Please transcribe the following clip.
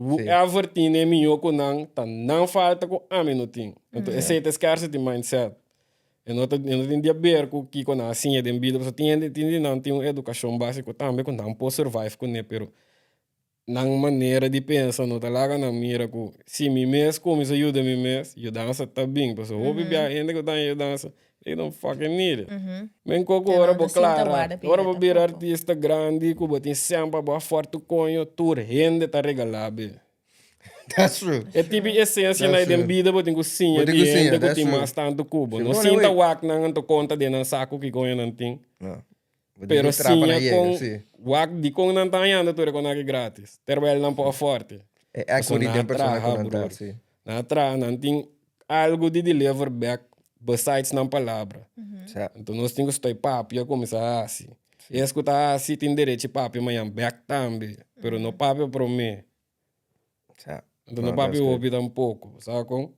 Whoever tin e mihó ku nan, ta nan falta ku ami no tin. Anto esei ta e scarcity mindset. E no ta, e no tin di haber ku kiko nan a siña den bida, pasobra tin hende, tin di nan tin un edukashon básiko tambe ku nan por survive kuné, pero nan manera di pensa no ta laga nan mira ku si mi mes kuminsá yuda mi mes, yudansa ta bin. Pasobra hopi biaha hende ku ta haña yudansa, they don't fucking need it. Men koko ora bo klara, ora bo bira artista grandi ku bo tin sèn pa bo afòrt tu koño, tur hende ta regalá be. That's true. E tipi esensia na den bida bo tin ku siña di hende ku tin mas tantu ku bo. No sinta wak nan anto konta den nan saku ki koño nan tin. Pero siña kon wak dikon nan ta hañando tur e kon aki gratis. Terwijl nan por afòrte. E equity den persona ku nan ta, si. Nan a traha, nan tin algu di deliver back besides nan palabra. Anto nos tin ku stoi papia kuminsá hasi. Es ku ta hasi tin derechi papia mañan bek tambe, pero no papia promé. Sa. Anto no papia hopi tampoco, sa kon?